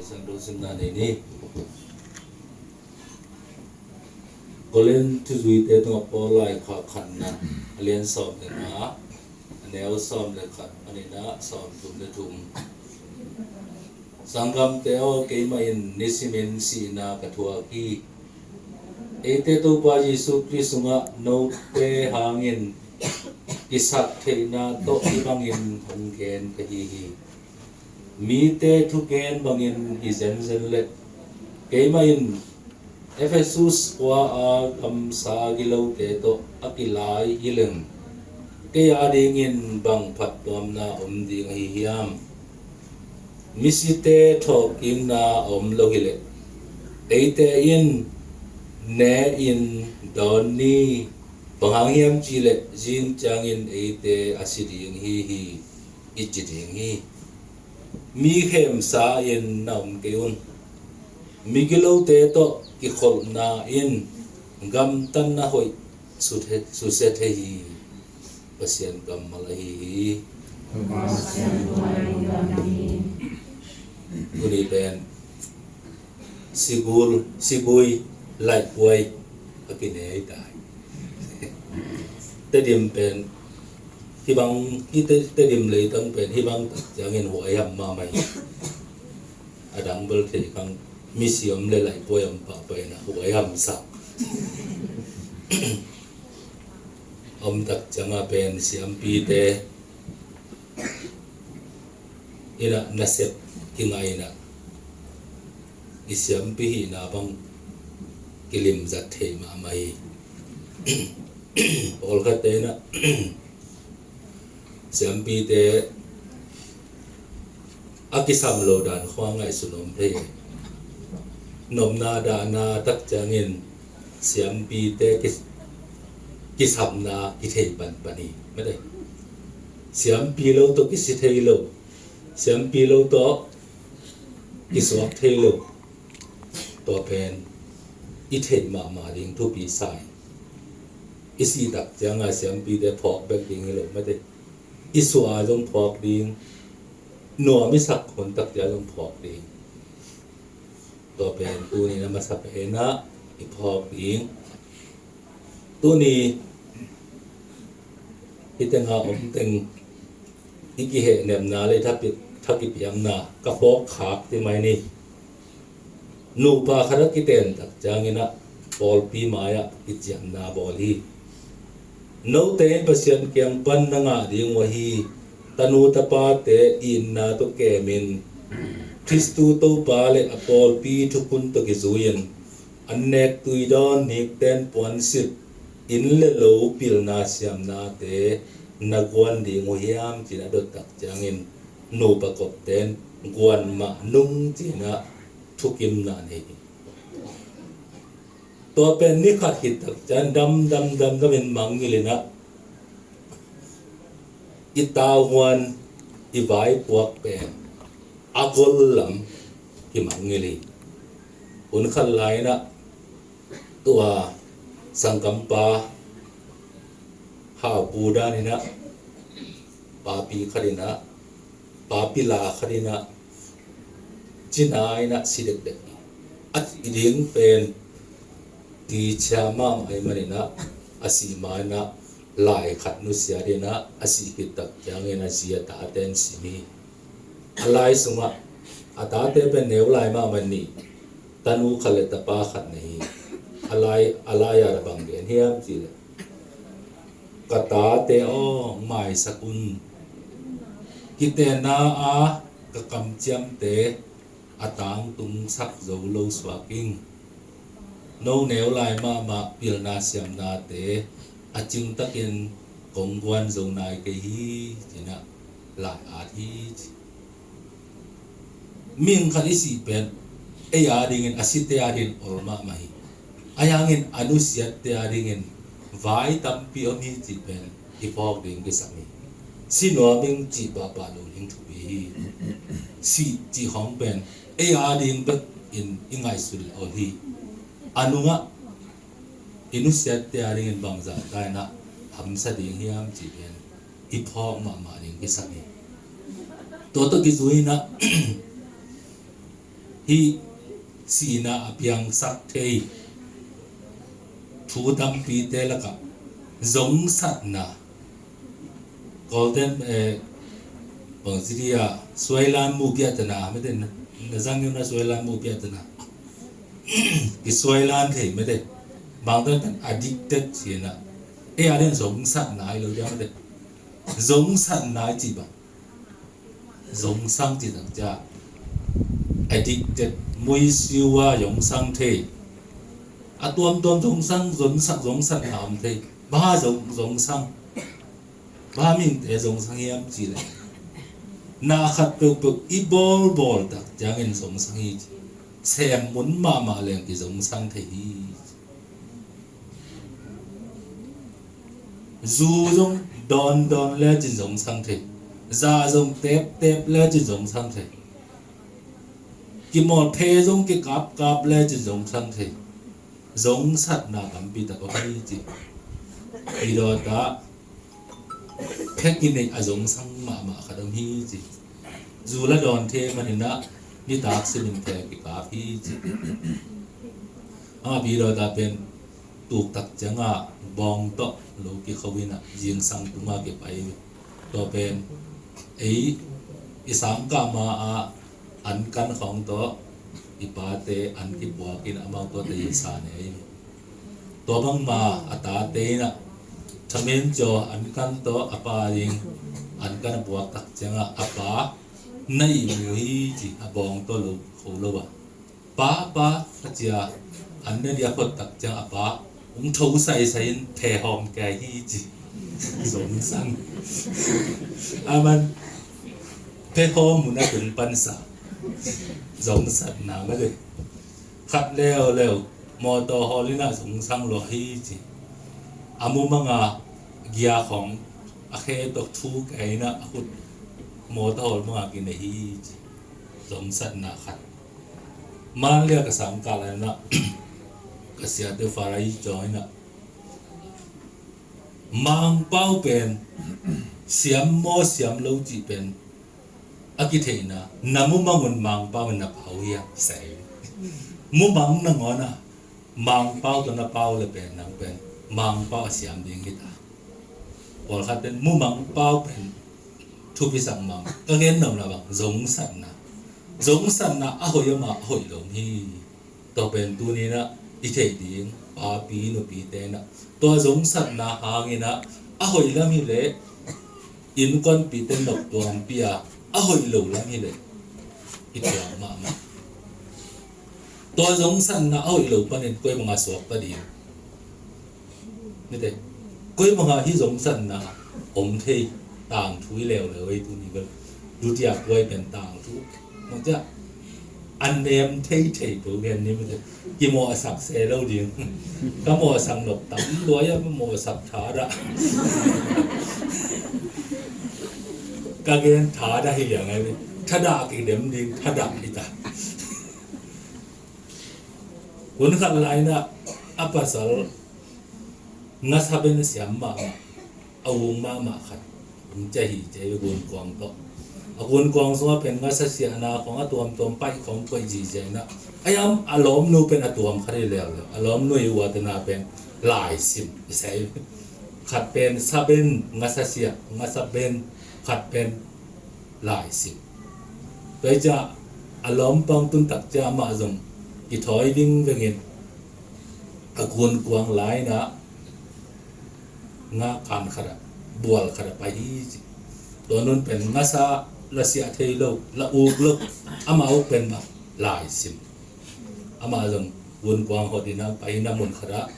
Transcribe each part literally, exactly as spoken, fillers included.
Siangtho simna nei ni. Korin thuzuite tungah Paul laikhak khatna, a lian sawm le nga, a neu sawm le khat panin ah sawm thum le thum. Sanggamte aw, keimah in nisimin sihna ka thuak hi. Eite Topa Jesu Khrih sungah note hangin kisaktheihna tawh hih bangin hong gen ka hi hi. Mite thugen bangin hi zenzen leh, keimah in Efesus khua-a gamsa gilote tawh a kilai hi leng, kei adingin bang phattuamna om ding ahi hiam? Misite thawhkikna a om lo hileh, eite in ne-in dawn ni. Bang hang hiam cihleh, zing ciangin eite a si ding hi hi, i ci ding hi. Mi khemsa in na om kei un. Migilote tawh kikholhna in gamtatna hoih suse, suse thei hi. Pasian kammal ahi hi. Tuni pen Sigul, Sigui, Laihpuai a kinei tai. Tedim pen hih bang, hih Te-, Tedim leitang pen hih bang tak ciangin huaiham mahmah hi. A dang bel thei kang, misi om le Laihpuai om pahpah in a huaiham sak. Om tak ciangah pen siampite in ah nasep kingai in ah, i siampi hihna bang kilimzat thei mahmah hi. Pawlkhatte in ah siampite a kisam lo dan khua ngaihsun om thei hi. Nopna dahna tak ciangin siampite ki-, kisamna kithei panpan hi. Mate. Siampi lo tawh kisi thei lo. Siampi lo tawh kisuak thei lo. Tua pen i theih mahmah ding thupi sa hi. I sih tak ciangah siampite phawk bek ding hi lo, mate. I suah zong phawk ding. Nuam i sak hun tak ciang zong phawk ding. Tua pen tuni na masa pen ah i phawk ding. Tuni hih tengah om teng i kihehnepna le thapi-, thakipiakna ka phawk khak ti mai ni. Nupa khat a kiten tak ciangin ah pawlpi mai-ah kiciamna bawl hi. Note in Pasian kiang pan na ngah ding uh ahi tanu tapate itna tawh kemin Khristu Topa le a pawlpi thukhun tawh kizui-in an nek tuidawn, nikten puansilh, inn le lo pilna siamnate na guan ding uh hiam ci-in a dot tak ciangin nupa kopten guan mah nung ci-in ah thukimna nei hi. Tua pen ni khat khit tak ciang damdam damdam in mangngilh in ah i tauhuan, i vaipuak pen a gol lam kimangngilh hi. Hun khat lai in ah tua sanggampa Hau Pu dan in ah papi khat in ah, papi la khat in ah cina in ah si dekdek hi. A si ding pen ti cia mahmah ahih manin ah a sih ma in ah lai khat nusiat in ah a sih khit tak ciangin a zi a taten sim hi. A lai sungah a tate pen neu lai mahmah nih, tanu khat le tapa khat nei hi. A lai, a lai ah bang gen hiam cih leh, ka tate aw, maisak un. Kitenna a ka kamciamte a tangtungsak zo lo suak ing. No neu lai mahmah pilna siamnate a cingtakin kong guan zo nai kei hi, ci-in ah lai at hi, ci. Mihing khat i sih pen ei adingin, a site adingin ol mahmah hi. Ahi hangin a nusiatte adingin vai tampi om hi cih pen i phawk ding kisam hi. Si nuam ing cih pahpah lo ding thupi hi. Sih cih khawng pen ei ading bekin i ngaihsut leh ol hi. A nungah i nusiatte adingin bangzah ta in ah hamsa ding hiam cih pen i phawk mahmah ding kisam hi. Tua tawh kizui in ah Hih sihna a piangsak thei thu tampite lakah zongsatna, golden, eh, bangci dia, suailan muh piahtana mete, na zang na suailan muh piahtana, kisuailan thei mete, bangtan kan addicted cihna. Ei a den zongsatna i lo dia mete, zongsatna i cih bang zongsang cih takcia, addicted, muisiu a zongsang thei. A tuamtuam zongsang, zongsang, zongsang na om thei. Bang a zong, zongsang. Bang a mihingte zongsang hiam cih leh, na khat peuhpeuh i bawlbawl tak ciangin zongsang hi ci. Sem mun mahmah leng kizongsang thei hi. Zu zong dawndawn lecin zongsang thei. Za zong teptep lecin zongsang thei. Kimawlphe zong kikapkap lecin zongsang thei. Zongsatna tampi tak om hi ci. Pi dawta, phe kineih a zongsang mahmah khat om hi ci. Zu la dawn thei maninah nitak simin phe kikap hi ci. Ama pi dawta pen tuktak ciangah bawng tawh lo kikho inah zingsang tungah kipai. Tua pen ei i sangkah ma ah an kan khawng tawh i pate an kipuak in amau tawh tei sa nei. Tua bangma a tate inah thamen caw an kan tawh a pa ding an kan a puak tak ciangah a pa na ihmu hi ci, a bawng tawh lo kho lo a. Pa, pa, a cia an na dia phot tak ciang a pa ung tho saisai in phe hawm kai hi ci. Zongsang. Aman phe hawm mun a tung pansa. Zongsatna mah le. Khat leuleu mawtaw hawl inah zongsang lua hi ci. A mumanga gia khawng a khe tawh thu kai inah a khut mawtaw hawl manga kinei hi ci. Zongsatna khat. Manlia ka sangkah lai inah ka siate Farai caw inah Mangpau pen siam maw siam lo cih pen a kitheihna, na mumangun Mangpau in na pau hiam? Sai. Mumang nangawnah Mangpau tawh na pau le pen nang pen Mangpau a siam ding hita. Pawlkhat pen mumang pau pen thupi sak mang. Ka gen nopna bang zongsatna. Zongsatna a hoih ama a hoih lo hi. Tua pen tuninah i theih ding papi nupite inah tua zongsatna hanginah a hoih lam hileh innkuanpihte nop tuampi a, a hoih lo lam hileh i tuam mahmah. Tua zongsatna a hoih lo panin koi banga suakta ding. Nite, koi banga hi zongsatna om thei tangthu i leuleu ei tuni bel. Dutia puai pen tangthu. Mangcia a nem thei thei po gen ni mite. Kimawhsak se lo ding. Ka mawhsak nop tam luai a, ka mawhsak thadah. Ka gen thadah hi liang ai. Thadah kidem ding, thadah hi ta. Hun khat lainah a pasal ngasa ben a siam mahmah, a ung mahmah khat hong cia hi cia hi, gunkuang tawh. A gunkuang sungah pen ngasa siahna khawng a tuamtuam paih khawng koih zizia inah a yam a lawmnu pen a tuam khat hi leuleu. A lawmnu i uatena pen laisim i sai. Khat pen saben ngasa siah, ngasa ben, khat pen laisim. Tua i ciah a lawmpang tun tak ciah amah zong kithawi vingvengin a gunkuang lainah nga kan khatah bual khatah pai hi ci. Tua nun pen ngasa la siah thei lo, la uk lo, amah uk pen bang laisim. Amah zong gunkuang hotinah pai na mun khatah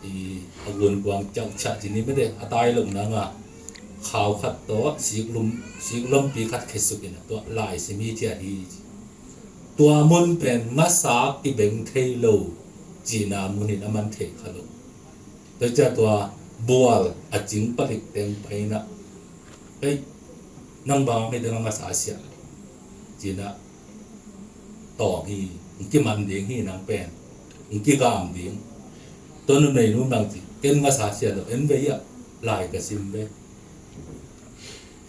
i a gunkuang ciauhciah ci ni mete a tai lo nanga khau khat tawh siklum, siklompi khat khesuk inah tua laisim hi ciah hi ci. Tua mun pen ngasa kibeng thei lo cihna munin a man thei kha lo. Tua ciah tua bual a cing palik teng pai inah, ei, nang bang hei teng a ngasa siah cinah tawng hi, hong kiman ding hi nang pen, hong kigam ding. Tua nu nei nu nang ci, ken ngasa siah lo, en vei ah lai ka sim ve.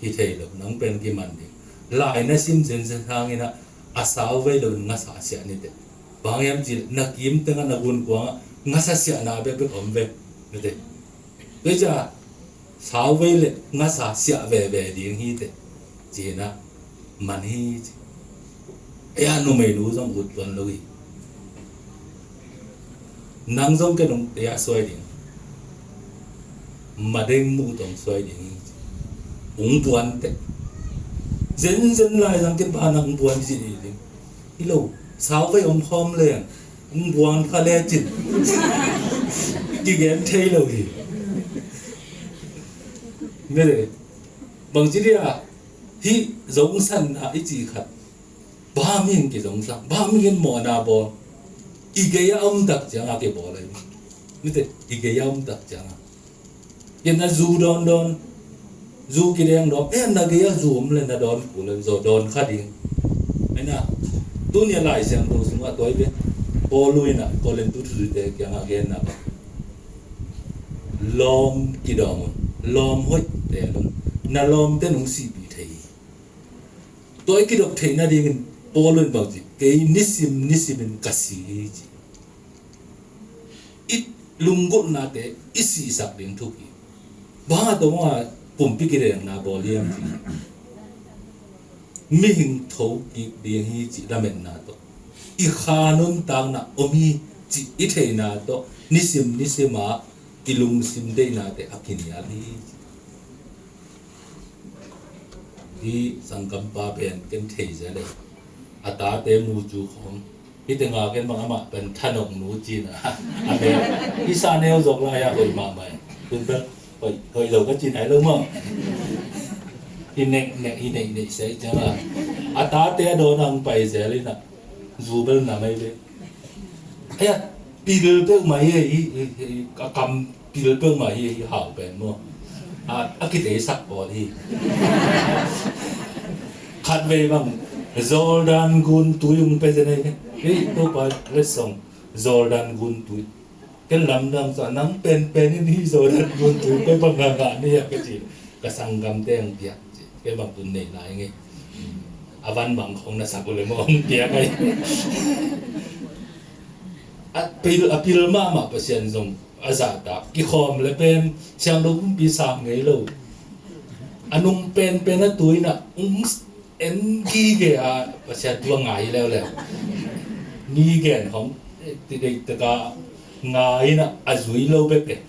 Hi thei lo, nang pen kiman ding. Lai na sim zenzen hanginah a sauvei lo in ngasa siah ni teh. Bang hiam cih leh na kim tengah, na gunkuangah ngasa siahna bekbek om ve, ni teh. Tua hi ciang sauvei le ngasa siah veve ding hi teh, ci-in ah man hi ci. Ei-a numeinu zong ut tuan lo hi. Nang zong ken hong tei-a suai ding. Madeng muh tawh hong suai ding hi ci. Hong buan teh. Zenzen lai zang ken bang hang hong buan ci ding. Hi lo, sauvei om khawm leng hong buang kha lecin kigen thei lo hi. Mete, bangci dia hih zongsatna i cih khat, bang hang kizongsak, bang hang mawhna bawl, i gei a om tak ciangin kibawl ahi. Mete, i gei a om tak ciangin. Ken na zu dawndawn, zu kideng dawn, eh, na gei ah zu om leh na dawn kul leh zaw dawn kha ding. Ahi na, tuni a Lai Siangtho sungah tua hi ve. Paul in ah Korin tu thuzuite kiangah genna bang, lawm kidawm un, lawm hoih teel un, na lawmte nong sihpih thei hi. Tua i kidop theih nadingin Paul in bang ci, kei nisim nisimin ka si hi ci. I lunggulhnate i sihsak ding thuk hi. Bang hang a tawh a pumpi kidekna bawl hiam cih, mihing thokik ding hi cih lametna tawh, i kha nuntakna om hi cih i theihna tawh, nisim nisim a i lungsim deihnate a kinial hi. Hih sanggampa pen ken thei zel e. A tate mu cu khawng, hih tengah ken bang amah pen thanok nu ci-in ah, a pen hih sa neu zawk lai-ah hoih mahmah e. Tun bel hoih, hoih lo ka ci nai lo maw. I nek nek, i neih neih sia i ciangin ah, a tate a dawn ah hong pai zel in ah, zu bel na mai ve. Ahi a, pil peuhmah hi, hi, hi, hi, a kam pil peuhmah hi, hi hau pen maw. A, a kiteisak pawl hi. Khatvei bang Jordan gun tui hong pia zen hi. Hei, Topa letsong, Jordan gun tui. Ken lamdang sa, nang penpen in hih Jordan gun tui pia bang ngah ngah ni a ka ci. Ka sanggamte hong piak ci. Ken bang tun nei lai ngei. A van bang khong na sak uh leh maw hong piak ahi. A pil, a pil mahmah Pasian zong a zahtak. Kikhawm le pen siangtho pumpi sang ngei lo. A nung penpen a tui in ah, um, en gige a Pasian thu a ngai leuleu. Ni gen hong, eh, ti deih taka ngai in ah, a zui lo peuhpeuh.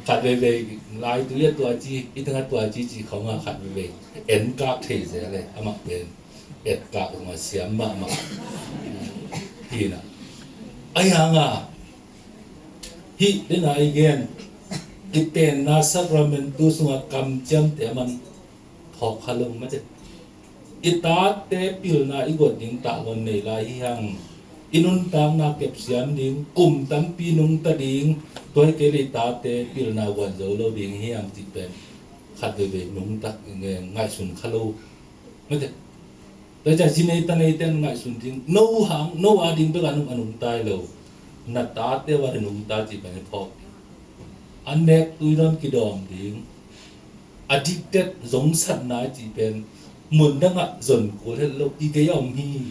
Khat veivei lai tui a tua ci, i tengah tua ci ci khawng a khat veivei en kak thei zel e, amah pen et kak hong a siam mahmah. Hi na. Ahi hang a, hih dena i gen, i penna sakramentu sungah kamciamte a man phawk kha lo mate. I tate pilna i guat ding tahlon nei lai hi hang. I nuntakna kepsiam ding, kum tampi nungta ding, tua hi kei leh i tate pilna guan zo lo ding hi hang cih pen khat veivei nungta, ngaihsun kha lo. Mate. Tua ciang ci nei ta nei ten ngaihsun ding. No hang, no a ding bek a nung, a nungta hi lo. Na tate uh a nungta cih pen i phawk ding. A nek tui dawn kidawm ding. Addicted, zongsatna cih pen mun dangah zon kul het lo, i gei a om hi.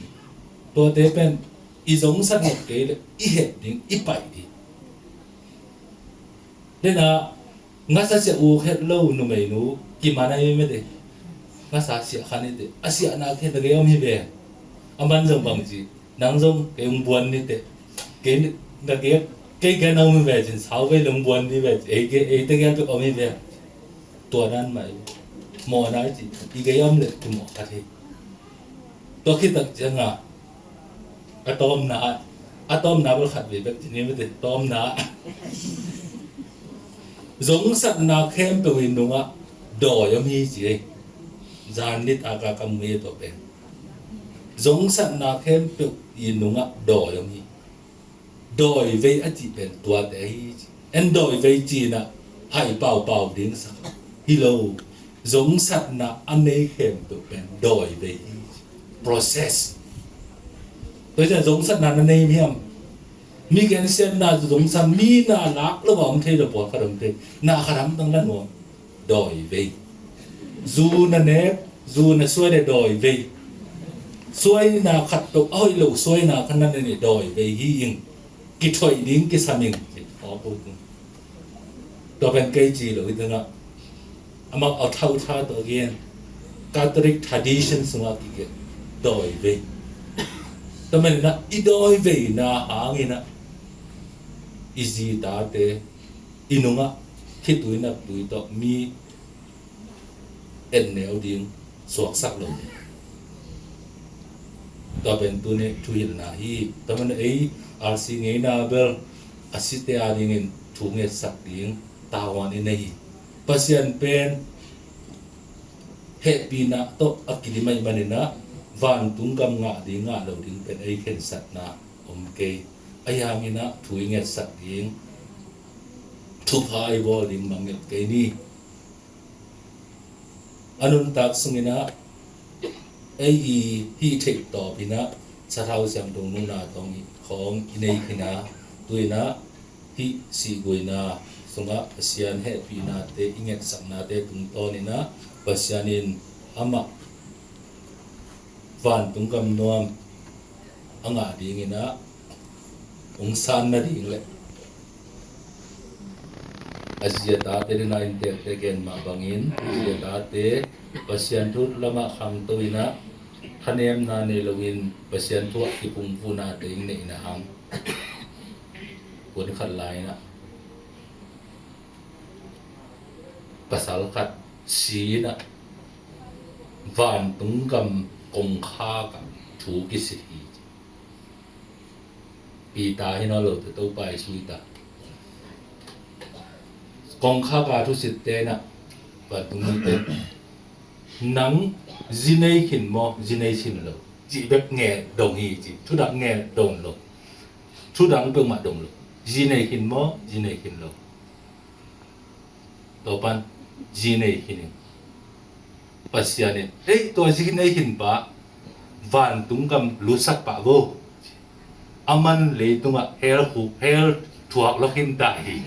Tuate pen i zongsat nop kei leh i het ding, i paih ding. Dena ngasa siah uk het lo numeinu kiman a hi mate. Ngasa siah khan hi teh. A siahna khen na gei a om hi ve. A man zong bang ci. Nang zong kei hong buan ni teh. Kei na gei, kei gei na om hi ve cin, sau vei le hong buan ni ve cin. Ei gei, ei tegel bek om hi ve. Tua dan mah hi. Mawhna hi ci. I gei a om le kimawh khat hi. Tua khit tak ciangin a tawmna, a tawmna bel khat vei bek ci ni mate, tawmna. Zongsatna khempeuh i nungah dawi om hi ci ei. Zan nitaka ka mu hi tua pen. Zongsatna khempeuh i nungah dawi om hi. Dawi vei a cih pen tuate ahi ci. En dawi vei ci-in ah hai paupau ding sak hi lo. Zongsatna a nei khempeuh pen dawi vei hi ci. Process. Tua ciang zongsatna na nei hiam? Mi gensiatna zongsat, mi na lak lo a om thei lo, pawlkhat om thei. Na khat hamtang la nuam. Dawi vei. Zu na nek, Zu na suai le dawi vei. Suaina khat tawh a hoih lo suaina khat na ne dawi vei hi ing. Kithoih ding kisam ing. Tua pen kei ci lo hi tengah amah a thau tha tawh gen Catholic tradition sungah kigen dawi vei. Tua manin ah i dawi veina hangin ah i zi tate i nungah khitui naptui tawh mi en neu ding suaksak lo ding. Tua pen tuni thuhilhna hi. Tua manin ei R C ngeina bel a site a dingin thu ngetsak ding tavuan i nei hi. Pasian pen hehpihna tawh a kidim ahih manin ah vantung gam ngah ding ngah lo ding pen ei khensatna om kei. Ahi hangin ah thu i ngetsak ding, thupha i bawl ding mangngilh kei ni. A nuntak sungin ah ei i hih theih tawpin ah sathau siangtho nunna tawh i khawng i nei khin a, tu-in ah hih sihguina sungah Pasian hehpihnate i ngetsaknate tungtawnin ah Pasian in amah vantung gam nuam a ngah dingin ah hong san nading le a zi a tate dingin ah inntekte gen mah bangin zi a tate Pasian thu lamah khangto-in ah thanemna nei loin Pasian thu ah kipumkupnate in neihna hang. Kuan khat lai-in ah pasal khat si-in ah vantung gam kongkhak ah thu kisit hi. Peter hi nawn lo teh, Topa Jesu hi ta. Kongkhak a thusitte in ah vantung mite, nang zi nei khin maw, zi nei khin lo, cih bek ngen dong hi ci. Thudang ngen dong lo. Thudang peuhmah dong lo. Zi nei khin maw, zi nei khin lo. Tua pan zi nei khin in Pasian in, "Ei, tua zi nei khin pa vantung gam lutsak pah vo. Aman leitungah hell khuk, hell thuak lawh khin ta hi."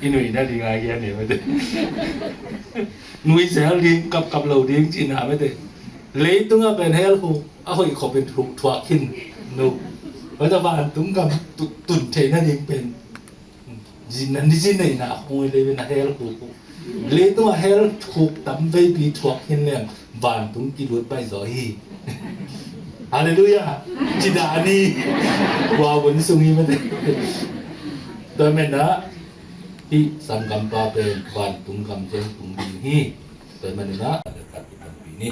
I nuihna ding a gen hi mate. Nuihzel ding, kapkap lo ding cihna mate. Leitungah pen hell khuk a hoih khop in thuak khin lo. Mate, vantung gam tun theihna ding pen zi na ni zi neihna hong hi leh pen a hell khuk uh. Leitungah hell khuk tam veipi thuak khin leng vantung kilut baih zaw hi. Halleluiah. Ci dah ni. Tua vun sung hi mate. Tua manin ah hih sanggampa pen vantung gam ciang tung ding hi. Tua manin ah a le khat i panpih ni.